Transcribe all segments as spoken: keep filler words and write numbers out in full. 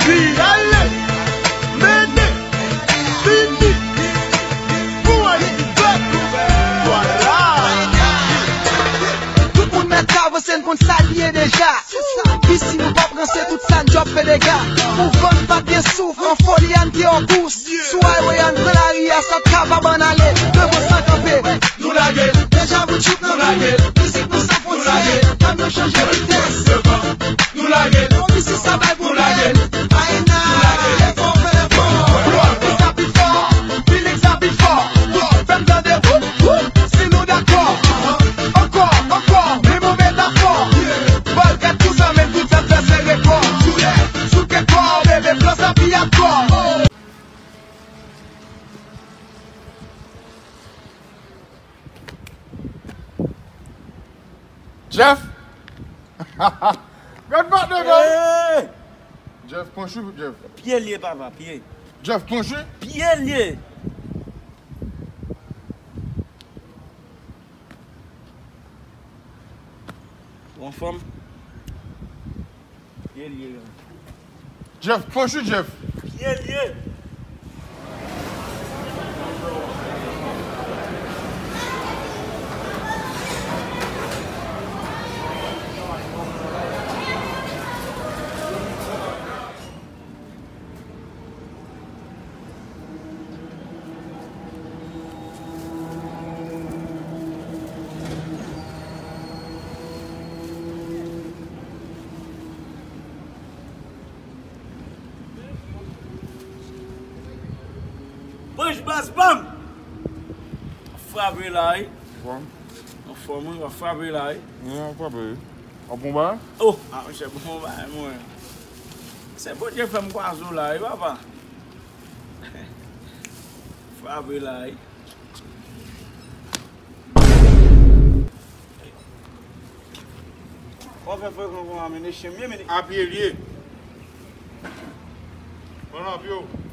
Vire, ale, mennen, fini. Pou Ayiti pèp, vwala. Tout moun mèt avanse, n konn sa l ye deja. Isi nou p ap ranse, tout sa n djòb fè dega. Pou vann pa byen souf, an foli a n te an kous. Sou highway a n pran lari a, sa t ka pa ban n ale. Devan san kanpe. Nou lage l. Deja bout chouk nou lage l. Mizik nou sa fon tire. Tann nou chanje vitès. Devan nou lage l. Yon mizik sa bay pou nou lage l. Ayina. Lèfò fè lèfò. Mizik sa pi fò. Feeling sa pi fò. Fè m tande. Woup, woup. Si nou dakò. Ankò, ankò. Menm yon metafò. Bòl kat kou sa, menm tout sa fè se rekò. Soulè, souke kò, bebe, plan sa pi akò. Jeff! Gad patnè, man! Hey! Jeff, pran chou, Jeff. Pye l ye, papa, pye. Jeff, pran chou. Pye l ye. Ou anfòm? Pye l ye, yo. Jeff, pran chou, Jeff. Pye l ye. Panch bas, bam! Frape la, wi. Anfòm? Anfòm, wi, w ap frape la, wi. Wi, w ap frape, wi. W ap bon bagay? Oh, ah, monchè, bon bagay, mwen. Se Bondye fè m kwaze w la, wi, papa. Frape la, wi. W ap fè frekan konsa, men e chen m ye, men. Apye l ye. Pran apye w.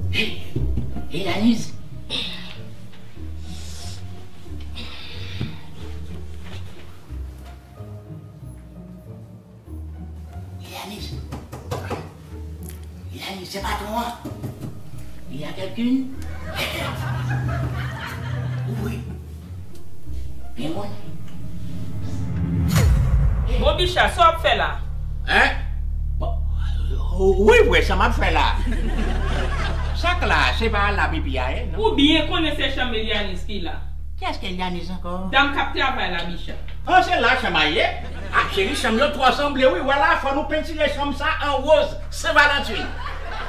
Hey, hey, Yanis. Yanis. Yanis, se patwon an. Il y a quelqu'une. Ouvri. Gen moun. Bon, Bicha, sa w ap fè la? Hein? Bon, wi, vre, sa m ap fè la. Sa k la, se pa la pipi a ye, non? Ou byen konnen se chanm Elianis ki la. Kiyès ki Elianis ankò? Dam k ap travay la, Bicha. Oh, se la chanm a ye? Ah, cheri, chanm yo twò sanble, wi. Vwala, fò nou pentire chanm sa an woz Sen Valantin.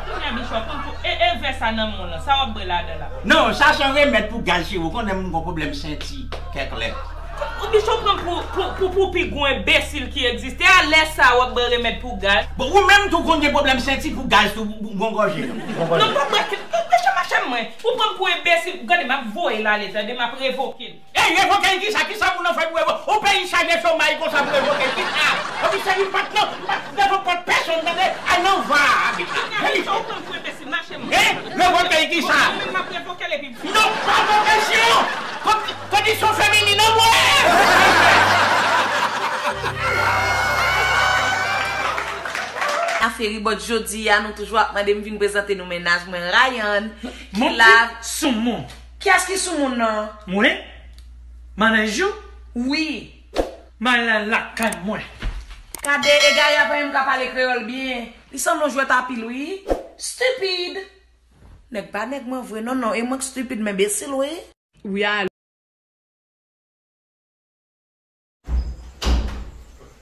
Kounye a, Bicha, pran pou, e, e vè sa nan men w lan, sa w ap bwè ladan la? Non, sa se yon remèd pou gaz, cheri. Ou konnen m gon pwoblèm senti, kèk lè. Ou Bicha pran pou, pou, pou, pou pi gwo enbesil ki egziste. A lè sa, w ap bwè remèd pou gaz? Bon, ou menm tou konn gen pwoblèm senti pou gaz tou, ou gon gòje, non? Non, m pa bwè, Bicha, mache mwen. Ou pran m pou enbesil. Gade, m ap voye l ale, tande, m ap revoke l. Ey, revoke l kisa? Kisa moun nan fè pou revoke? Yon peyi chaje chomaj konsa pou revoke l kisa? Epi seri m pa t nan, m pa t nan pòt pèsonn, tande? Al nan va a, Bicha. Kounye a, Bicha, ou pran m pou enbesil, mache mwen. Hein? E ki sa? Mwen menm m ap revoke l epi m fini. Non, pa pwofesyon! Kondi-, kondisyon feminin an mwen! Afè ribòt jodi a, nou toujou ap mande m vin prezante nou mennaj mwen, Ryan, ki la. Soumoun. Kiyès ki soumoun nan? Mwen? Mananjou? Wi. M al nan lakay mwen. Gade, egare a pa menm ka pale kreyòl byen. Li sanble yon jwèt a pil, wi. Stupid. Nèg pa nèg mwen vre, non, non. E mwen k stupid, m enbesil, wi. Wi, a.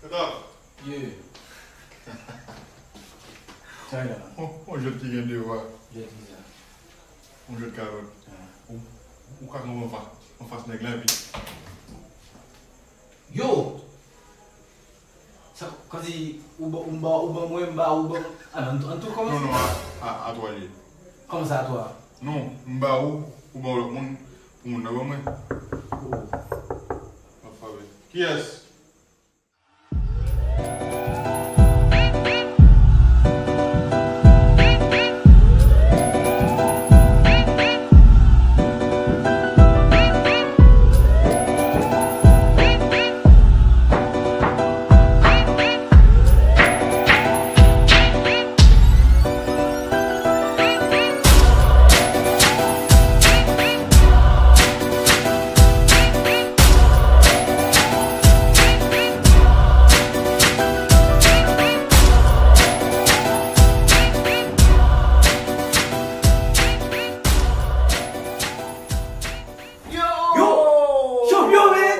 Kanta. Yeah. Sa la. On, on jwèt ki gen de wa. Jwèt ki sa. On jwèt kalòt. Ah. Ou, ou ka kanpe anfas, anfas nèg la, epi. Yo! Sa, kòmsi, ou ba, ou ba, ou ban mwen, m ba, ou ban. Ah, non, an tou kòmanse. Non, non, a, a, a twa li ye. Kòman sa, a twa? Non, m ba ou, ou ba lòt moun, pou moun nan ban mwen. Oh. Alfabè. Kiyès? Yo! Yo! Chanpyon, men!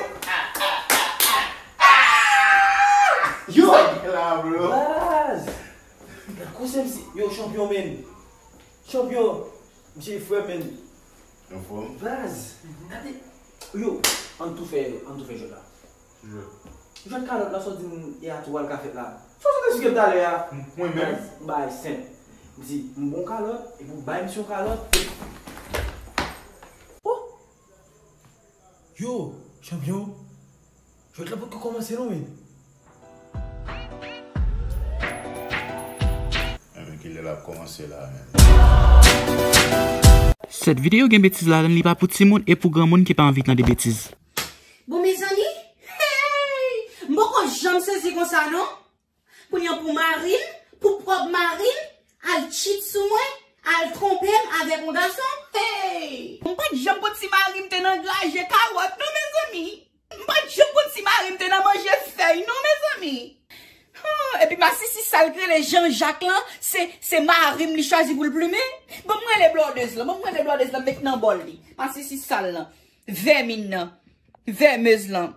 Yo! Sa gen la, bro? Baz! Gad koze m si. Yo, chanpyon, men! Chanpyon! Misye frè, men! Anfòm? Baz! Gade! Yo! Ann tou fè, ann tou fè jwèt la. Jwèt. Jwèt kalòt la, sa w di m e a tou al ka fèt la. Sa w te esplike m talè a? M, mwen menm? Baz, m bay senp. M di, m bon kalòt, epi w bay misye yon kalòt. Oh! Yo, chanpyon, jwèt la potko kòmanse non, men. Enben, kilè l ap kòmanse la menm? Sèt videyo gen betiz ladan l, li pa pou timoun e pou granmoun ki pa anvi tande betiz. Bon, mezanmi, hey! M poko janm sezi konsa, non. Kounye a pou mari m, pou pwòp mari m, al cheat sou mwen, al twonpe m avèk yon gason. Hey! M pa t janm konn si mari m te nan graje kawòt, non, mezanmi. M pa t janm konn si mari m te nan manje fèy, non, mezanmi. Ah, epi masisi sa l k rele Jean Jacques lan, se, se mari m li chwazi pou l plimen. Ban m rele blòdèz lan, ban m rele blòdèz lan, met nan bòl li. Masisi sal lan. Vèmin nan. Vèmèz lan.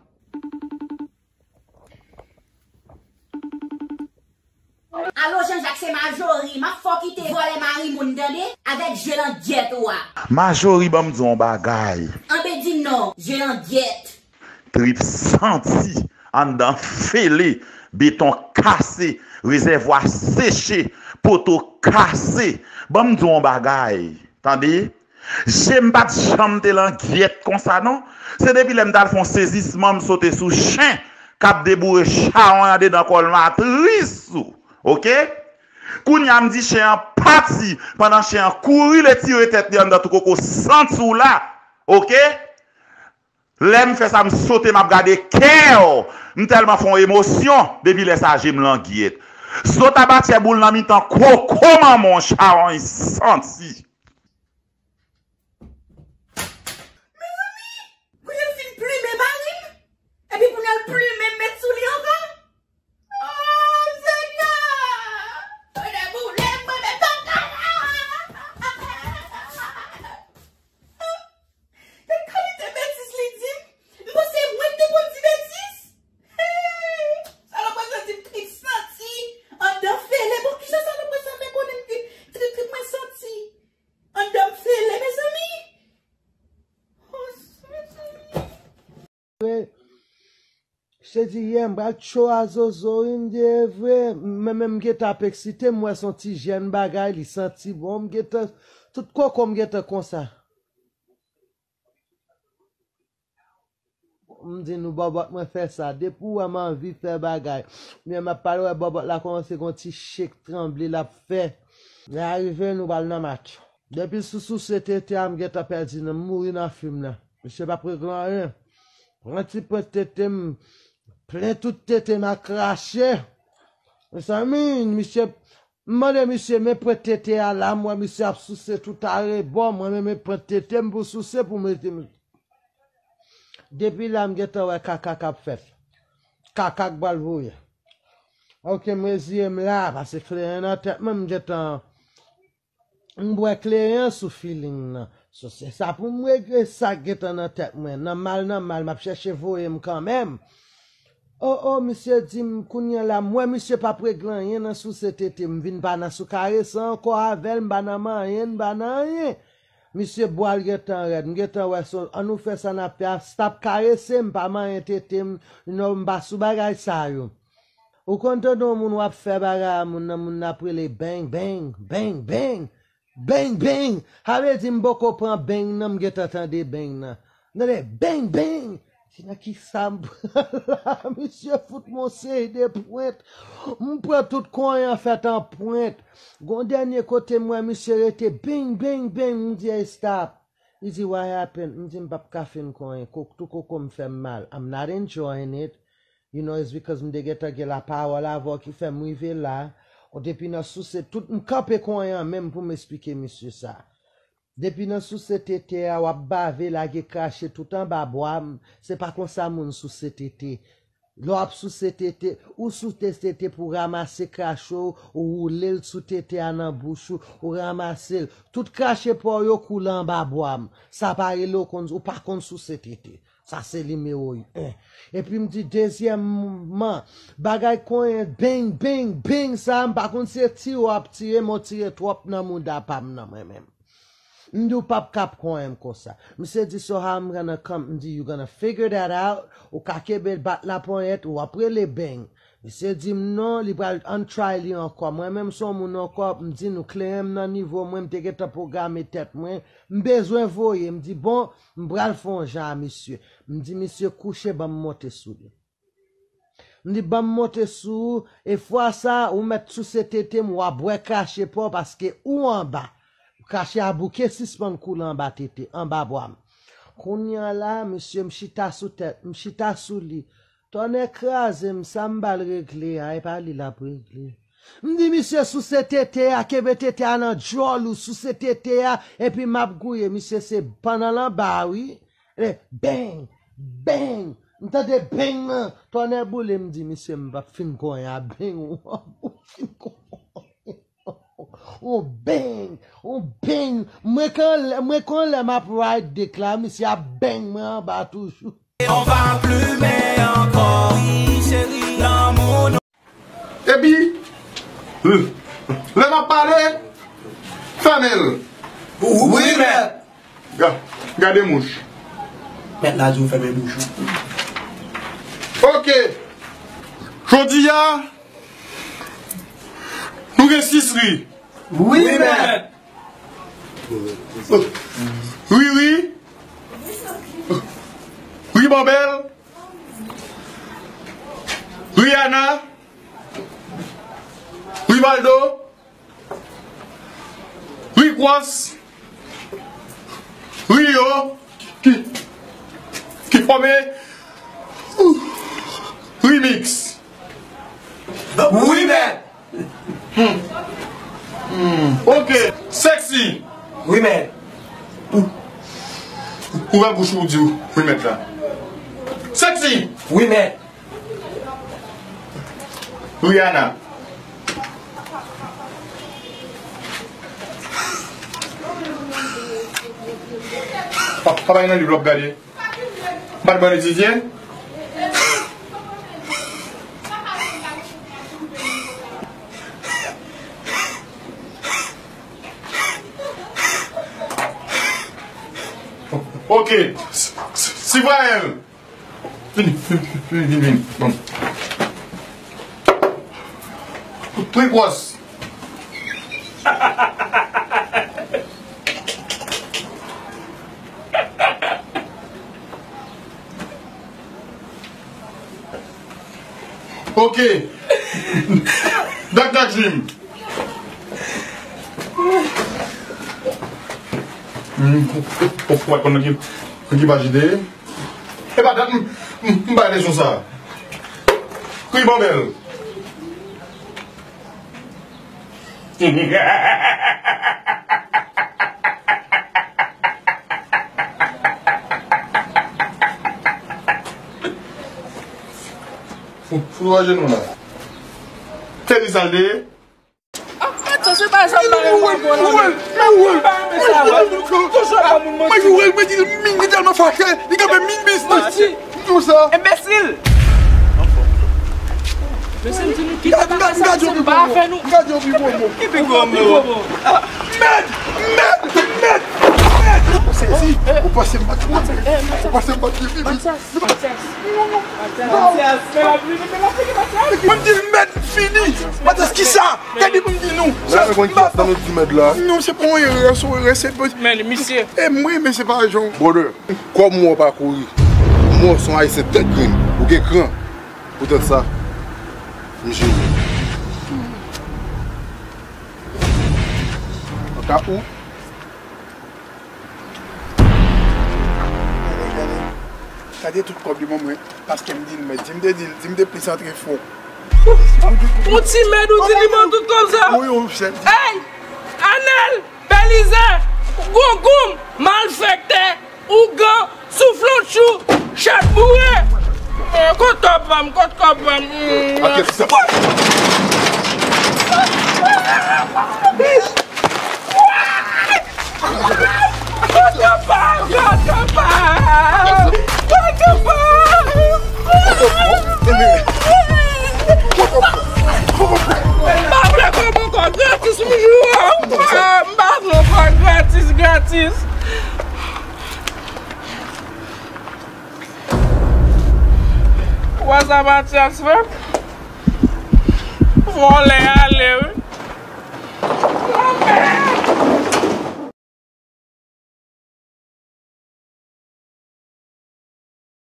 Alo, Jean Jacques, se Majori. M ap fè w kite vòlè mari moun, tande? Avèk je langyèt ou a. Majori, ban m di w yon bagay. Anben, di m non, je langyèt. Trip santi, anndan fele, beton kase, rezèvwa seche, poto kase. Ban m di w yon bagay, tande? Je m pa t janm te langyèt konsa non. Se depi lè m t al fè yon sezisman m sote sou chen k ap deboure chawony andedan kò l matris ou. Oke? Kounye a m di chen an pati, pandan chen an kouri l etire tèt li anndan tou koko santi w la. Oke? Lè m fè sa, m sote, m ap gade kè w. M tèlman fè yon emosyon, depi lè sa a je m langyèt. Zot ap atchè boul nan mitan koko manman w, chawony santi. Mezanmi, kounye a l fin plimen mari m, epi kounye a l plimen m met sou li ankò. Oh, Senyè! Tonnè boule m, mwen menm pa ka la! Gad kalite betiz li di m. M panse mwen ki te konn di betiz. Hey! Salopre sa di m trip santi. Anndan fele. Bon, kijan salopre sa fè konnen m di trip trip mwen santi? Anndan m fele, mezanmi. Oh, mezanmi. Se di yè m pral cho a zozo wi, m di e vre, mwen menm m gentan ap eksite, m wè se yon ti jèn bagay, li santi bon, m gentan, tout koko m gentan konsa. M di nou bòbòt mwen fè sa, depi w wè m anvi fè bagay, men m ap pale wè bòbòt la kòmanse gon ti shake tranble l ap fè, lè a rive nou pral nan match. Depi sou souse tete a, m gentan pèdi nan, m mouri nan fim nan. Misye p ap regle anyen. Pran ti pwent tete m, plen tout tete m ak krache. Mezanmi, misye, m mande misye, men pwent tete a la, m wè misye ap souse tout arebò, mwen menm men pwent tete m pou souse pou mete m. Depi la, m gentan wè kaka k ap fèt. Kaka k pral voye. Ok, m reziye m la, pase kleren nan tèt mwen, m gentan, m bwè kleren sou feeling nan. So, se sa pou m regle sa k gentan nan tèt mwen. Nan mal, nan mal, m ap chèche voye m kanmenm. O, o, misye di m, kounye a la, m wè misye p ap regle anyen nan souse tete m, vin pa nan sou karese ankò avè l, m pa nan manyen, m pa nan anyen. Misye bwa l gentan rèd, m gentan wè se, ann nou fè sa n ap fè a, stop karese m, pa manyen tete m, non, m pa sou bagay sa yo. Ou konn tande yon moun w ap fè bagay a moun nan, moun nan ap rele beng, beng, beng, beng. Beng, beng! Sa vle di m poko pran beng nan, m gentan tande beng nan. M tande beng, beng! Di nan kisa m pran la? Misye fout m yon seri de pwent. M pran tout konyen an fèt an pwent. Gon dènye kote m wè misye rete beng, beng, beng. M di, "Ey, stop." Li di, "What happened?" M di, "M p ap ka fin konyen. Kok-, tout koko m fè m mal. I'm not enjoying it." You know, it's because m te gentan gen lapawòl avè w ki fè m rive la. Ou depi nan souse, tout m kanpe konyen an menm pou m esplike misye sa. Depi nan souse tete a, w ap bave, lage krache tout anba bwa m. Se pa konsa moun souse tete. Lè w ap souse tete, ou souse tete pou w ranmase krache w, ou woule l sou tete a nan bouch ou, ou ranmase l. Tout krache pa w yo koule anba bwa m. Sa pa rele w konn, ou pa konn souse tete. Sa se nimewo en. Epi m di, dezyèmman, bagay konyen beng, beng, beng sa, m pa konn se tire w ap tire, men w tire twòp nan mouda pa m nan mwen menm. M di, "W p ap ka ap konyen m konsa." Misye di, "So how I'm gonna come?" M di, "You gonna figure that out." Ou ka kenbe bat laponyèt, w ap rele beng. Misye di m non, li pral untie li ankò. Mwen menm se yon moun ankò, m di nou kleren m nan nivo mwen, m te gentan pwograme tèt mwen. M bezwen voye, m di bon, m pral fè yon jan a misye. M di misye kouche, ban m monte sou li. M di ban m monte sou ou, e fwa sa, ou mèt souse tete m, w a bwè krache pa w paske ou anba. Krache a bouke sispann koule anba tete, anba bwa m. Kounye a la, misye, m chita sou tèt, m chita sou li. Tonnè kraze m, sa m ba l regle a, e pa li l ap regle. M di misye souse tete a, kenbe tete a nan djòl ou, souse tete a, epi m ap gouye. Misye se pandan l anba, wi. E beng, beng. M tande beng nan, tonnè boule, m di misye m p ap fin konyen a, beng ou, ou fin konyen. Ou beng, ou beng. Mwen kan lè, mwen kan lè m ap ride dick la, misye ap beng mwen anba toujou. On va plumen ankò, wi, cheri, lanmou nou. Epi, l-, lè m ap pale, fèmen l. Wi, mèt. Ga-, gade mouch. Mèt la di w fèmen bouch ou. Ok. Jodi a, nou gen sis ri. Wi, mèt. Riri, Ribanbèl, Rihanna, Rivaldo, Rick Ross, Rio, ki, ki fòme Remix. Wi, mèt. Hmm. Hmm. Ok. Sexy. Wi, mèt. Ou, ouvè bouch ou di w, wi, mèt la. Sexy. Wi, mèt. Rihanna. Pa, pa bay nan liv la w ap gade. Batman etidye. Ok. S-, s-, Sivayèl. Vini, vini, vini, vini, vini. Bon. Tripwòs. Ok. Dak Dak Jim. Ou pa konn nan ki, nan ki paj li te ye? E pa dat m, m, m bay lezon sa. Kri banbèl. Fou, fou ajenou la. Se li sa l te ye? Ah, Matya, se pa sa m pa renmen wè la. Mwen pa renmen sa, wè. Toujou ap ba moun manti. Mwen di l, mwen di l, min, li tèlman fache, li kanpe min biznis. Manti. Enbesil! Mesye, m di nou kite bagay sa, se pa afè nou. Ki pi gwo mo? Mèd! Mèd! Mèd! Mèd! Ou sezi? Ou panse m pa t, ou panse m pa t vivi? Matyas, Matyas. Non, non. Matyas, fè la vini, fè la vini, Matyas. Mwen di l mèd fini. Matyas, ki sa? Gade pou m di nou. Sa, m pa fè. Non, se pa yon erè, se yon erè, se pa. Men, misye. E mwen, men se pa jan. Brother, kòm ou pa kouri, ou mò son ayisyen tèt grenn, ou gen kran. Poutèt sa, m jere. An ka ou. Gade, gade. Gade tout kòb li ban mwen, paske m di l mèd. Si m te di l, si m te plis antre fon. Yon ti mèd ou di li ban tout kòb sa? Wi, yon sèl. Ey! Anèl! Belize! Gougoum! Malfektè! Ougan! Souflantchou! Chat boure! Eh, kot kòb pa m? Kot kòb pa m? Mm. Ak sa. M pa vle kòb ankò, gratis m jwe. M pa vle ankò, gratis, gratis. Wè sa Matyas fè? Vòlè ale,